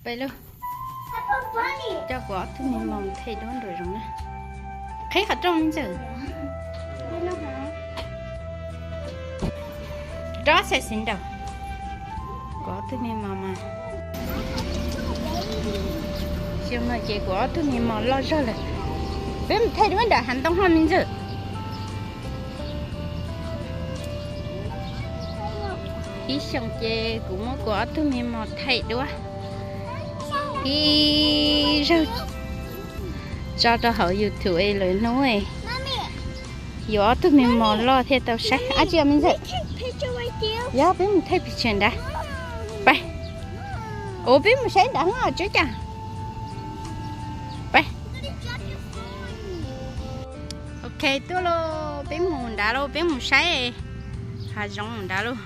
Peb lug coj kuv ob tug me mos thaij duab nraum zoov na. Qhib qhov rooj me ntxawm. Rov txhais xis nraum. Kuv ob tug me mos mas, xyoo no ces kuv ob tug me mos loj zog lawm. Peb mus thaij duab nram hav ntoo hov me ntxawm. Ib xyoos ces kuv muab kuv ob tug me mos thaij duab ib zaug tso rau hauv YouTube es lwm hnub yuav ob tug me mos loj thiaj tau saib. Ab tsi os me ntxawm? Yog peb mus thaij picture nrad. Pab, ua peb mus saib nrad hov tsuav cas. Pab. Ok, tuaj lauj, peb mus nrad lauj, peb mus saib hav zoov nrad lauj.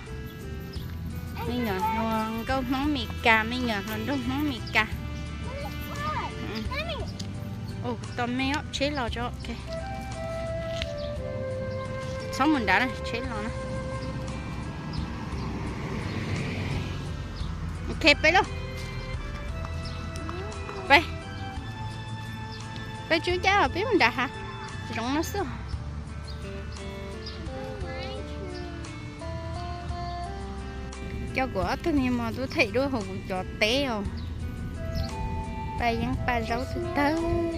Me nyuam hluas nkauj Hmoob Mes Kas, me nyuam hluas nraug Hmoob Mes Kas. Tos me os, tsheb los tso. Txhob mus nrad na, tsheb los na. Ok, peb lauj. Peb, peb tsuav cas os, peb mus nrad hav zoov no xwb. Coj kuv ob tug me mos tuaj thaij duab hauv kuv cov teb os. Paj yeeb paj zaub tawg tawg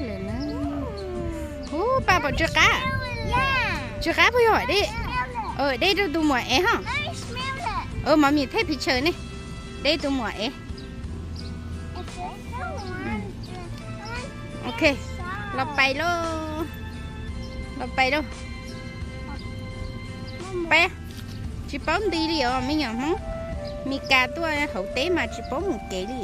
lawm na. Ub, paj pom tsw qab. Tsw qab puas yog deb? Deb rau tus muam ev hov. Mommy take picture ne. Deb tus muam ev. Ok, los pais lauj. Los pais lauj. Peb tsis paub nti li os, me nyuam Hmoob Mes Kas tuaj hauv teb mas tsis paub mus kev li.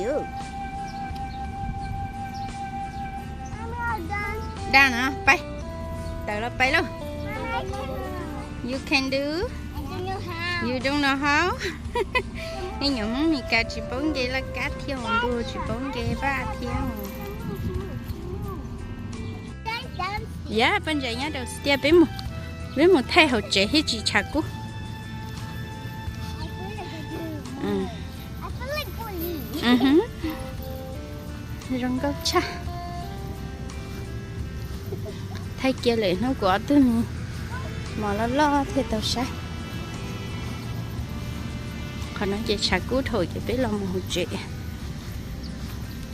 Done no, pais. Tawm los pais lauj. You can do. You don't know how. Me nyuam Hmoob Mes Kas tsis paub nce laj kab thiab, ntuj, tsis paub nce vaj thiab. Yog, poj ntsa nyob rau tiag, peb mus, peb mus thaij hauv tsev thiaj tsis tshav kub. Zoo nkauj tshaj. Thaij kiag lawm hnub kuv ob tug me mos loj loj thiaj tau saib. Qhov no ces tshav kub dhau ces peb los mus hauv tsev.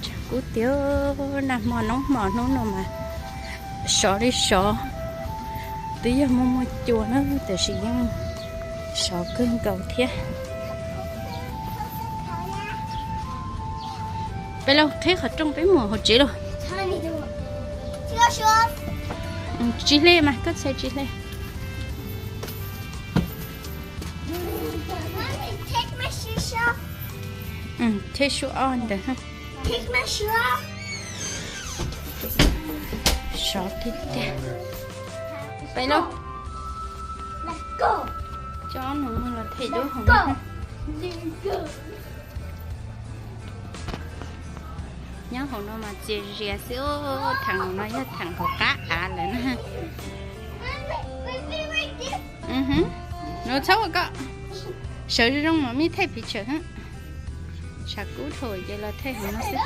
Tshav kub tiag, nag hmo noob hmo hnub no mas sov li sov. Twb yog muaj muaj cua na, tiam sis yeej sov kawg nkaus thiab. Peb los qhib qhov rooj peb mus hauv tsev lauj. Tsis hle mas, koj txhais tsis hle. Thej suab ob ntawd. Sov tiag tiag. Peb lauj. Coj nus mus los them dub hauv no. Nyob hauv no mas txias zias xwb, theem hauv no yog theem hauv qab av lawm na. Nus txhob ua koj, sawv zoo zoo mas mej thaij picture. Tshav kub dhau ces los thaij hauv no xwb.